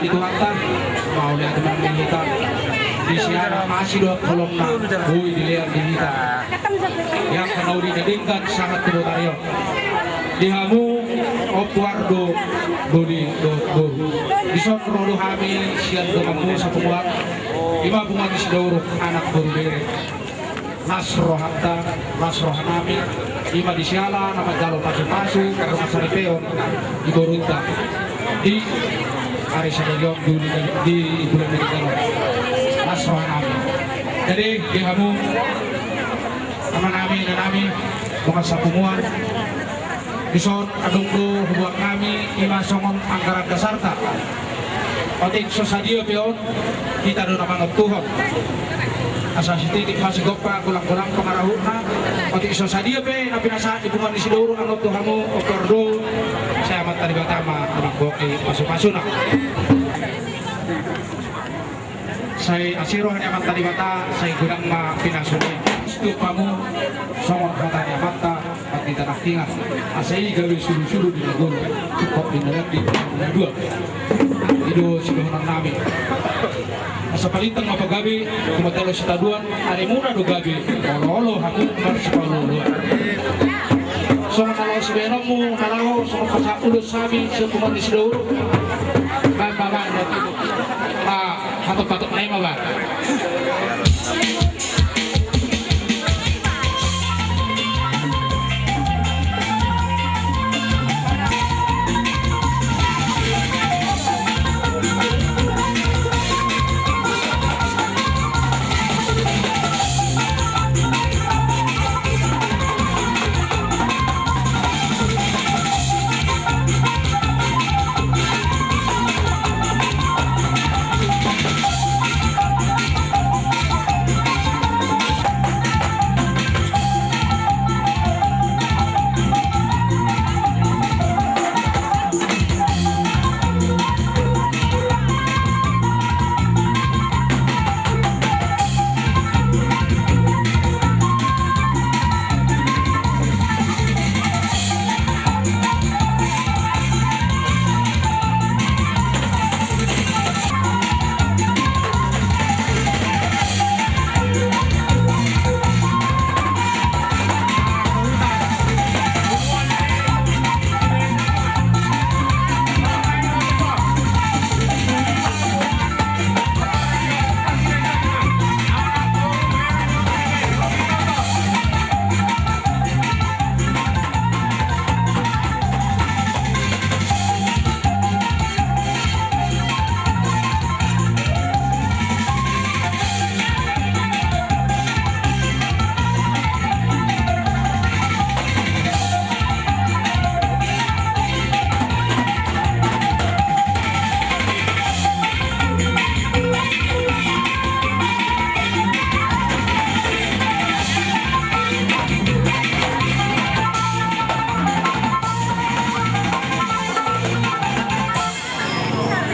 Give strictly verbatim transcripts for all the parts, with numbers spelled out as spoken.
Di Tuhanta, mauliate ma di hita. Di siala asi dohot holongna, boi dilean di hita. Di angka na uli na denggan sahat tu botari on. Di hamu, Ompu Ardo, doli dohot boru. Dison ro do hami sian donganmu sapunguan. Ima punguan ni Sidauruk, anak boru bere. Las rohanta, las rohanami, ima di siala na manjalo pasupasu, pardongansaripeon di borunta di ari sadari on di, di bulan Mei on. Las rohanami. Jadi, di hamu, amanami, inanami, dongan sapunguan, dison adong do hubuat hami, ima songon anggaran dasarta. Otik so sadia pe on, hita do na manontuhon. Asa sititik ma sigompa, golang-golang pangarahutna. Otik so sadia pe na pinasahat ni punguan ni Sidauruk annon tu hamu, Ompu Ardo, sai Amanta Debata ma na manggohi pasupasuna. Sai asi roha ni Amanta Debata, sai godang ma pinasuna i. Setiap hamu songon hata ni Amanta, pandita nangkiningan, asa i gabe sulu-sulu di na golu, support di na landi, di na dua. I do sidohononnami. Asa palintang ma pagabe, tu Amanta Debata sitadoan, arimuna do gabe, olo-olo hamu marsipaolo-oloan. Songon na laho sibahenonmu, na laho songon pasahat ulos hami sian punguan ni Sidauruk. Baen ma, baen ma. Ah, hatop-hatop nai ma, baen.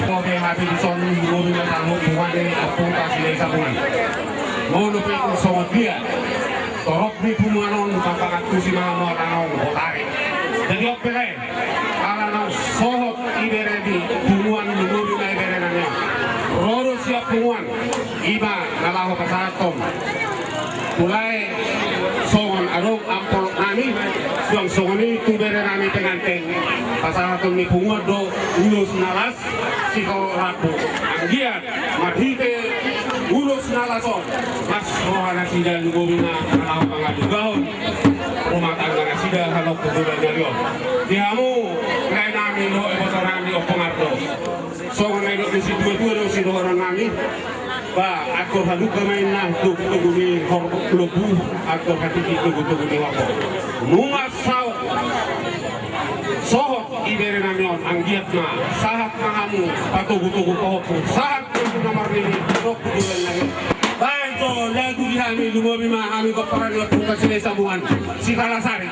Oke, hati dison, ngolu na tahu, bukan ini, apung, kasih, desa, bukan. Ngolu pe songon dia. Torop ni punguan on, papakantusi ma hamu na naung botari. Jadi, on pe lae, ala naung sohot ibere ni punguan, lumobi ma ibere nami on. Ro do sian punguan, ima na laho pasahathon. Mulai songon adong amplop nami, suang songon i tu bere nami penganten, pasahaton ni punguan do ulos na las, sitorop rambu. Anggiat marhite ulos na las on, las roha nasida, lumobi ma na laho mangalugahon rumah tangga nasida, halak kuburan nami on. Di hamu, lae nami, dohot iboto nami, Ompu Ardo. Songon na nidok ni situatua do sidohonon nami. Ba, angkor halumpang ma inna, togu-togu ni horbo lombu, angkor hatiti, togu-togu ni horbo. Nunga saut sohot ibere nami on, anggiat ma sahat ma hamu patogu-togu pahompu, sahat ma hamu na marnini, dohot tu bulan nami. Baen jo lagu di hami, lumobi ma hami pomparan ni ompunta Silahisabungan, Sitalasari.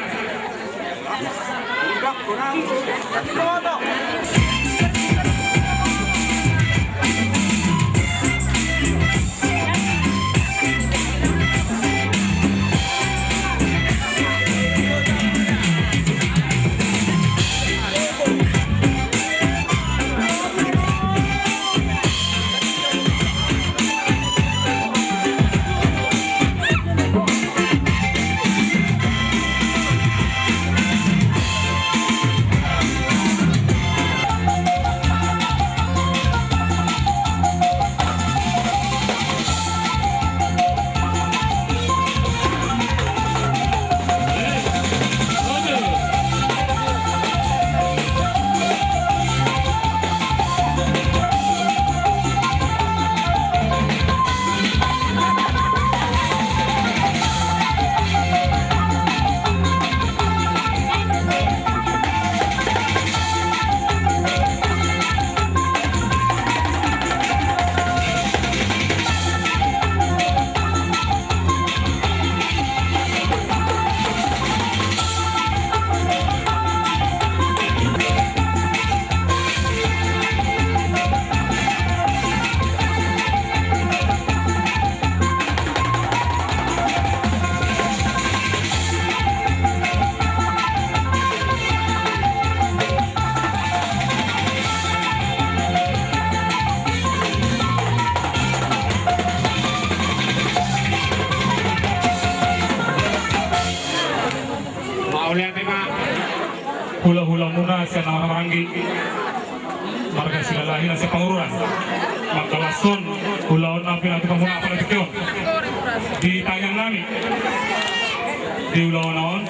Mauliate ma. Hulahulamuna sian na marhahamaranggi, marga Silalahi na sian Pangururan, mangkalashon ulaon na pinatupa muna apala tingki on. Di tangiang nami di ulaon on,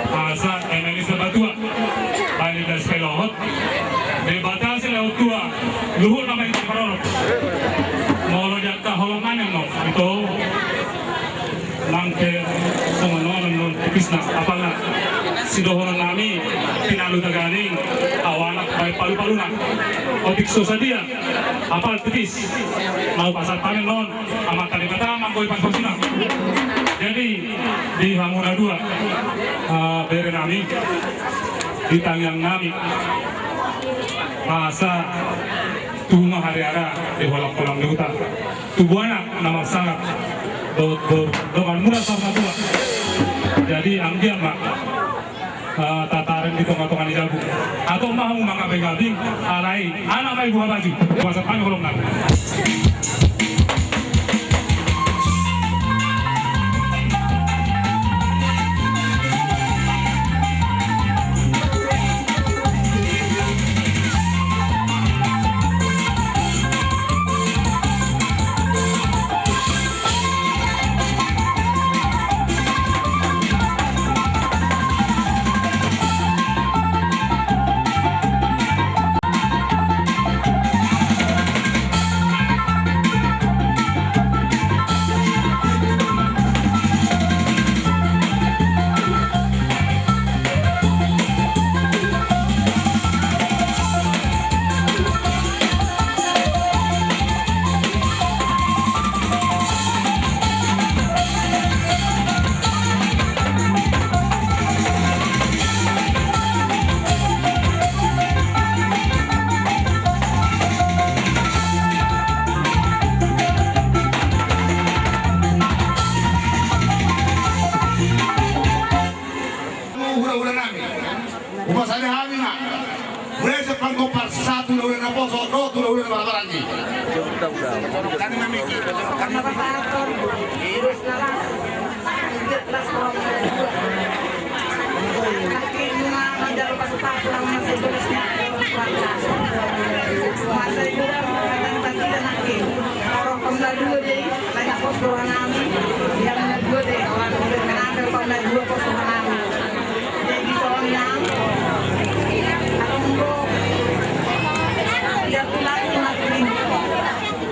asa eme ni sabatua, baen ni das pelohot, Debata silehon tua, luhut nama ita parorot. Molo di angka holong nami annon, ito. Nang pe songon on, annon tipisna apala sidohonon nami, pinalu taganing, au anak baen palupaluna. Otik so sadia apal tipis na hupasahat hami annon, Amanta Debata ma anggo i pasahatonna. Jadi di hamu na dua, eh, bere nami, di tangiang nami, asa tubu ma hariara di holangholang ni huta. Tubu anak na marsangap dohot boru, dongan muna saur matua. Jadi anggiat ma, eh, tatarem di tongatonga ni jabu. Antong ma hamu mangabinggabing, alai anak ma i buha baju. Hupasahat hami holong nami. Hulahula nami, hupasada hami ma. Mulai sian panggompar sahat tu hulahula naposo dohot tu hulahula na marhahamaranggi.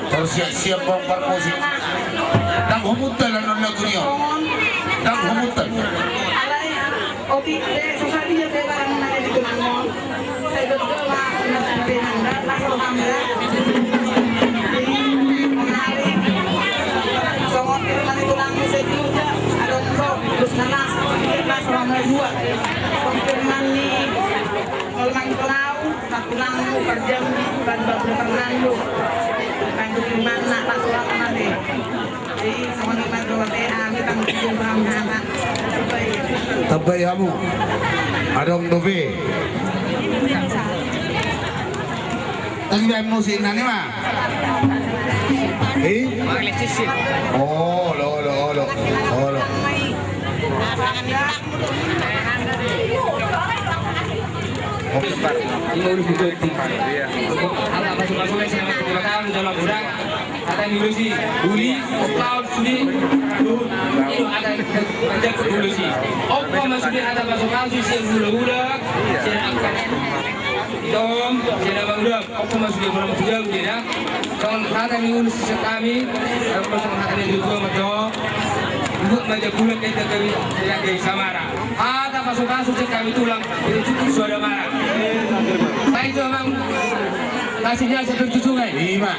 Tarsiap-siap bongkar musik. Ndang humuntal annon lagu ni on. Ndang humuntal. Otik pe so sadia pe barang na di tulang on. Sai dodol ma na sampe handa pas roham da. Jadi menarik. Songon firman ni tulang sejuta adong do. Terus nanas pas roham na dua. Songon firman ni Tolmang Pelau. Patulangmu parjambi, ban bakul parnandu. Bantu firmanna, patulangna be. Jadi songon i ma dope, ah, kita mesti paham hana. Tambai hamu. Adong dope. Tagi baen musik nani ma. Eh? Oh, lo, lo, lo. Oh, lo. Hata ni ulos i, uli, laut sude, luhut, ilo hata ni ulos i. Ompa ma sude hata pasupasu sian hulahula, sian angka. Dom, sian amangudam. Ompa ma sude mura ma sude au dia. Songon hata ni ulos sian hami, songon hata ni dudua ma do. Buat ma jabulan enta kami, enta kami samara. Hata pasupasu sian hami tulang, itu cukup suada mara. Baik tu amang. Kasih dia satu cucu kan? Lima.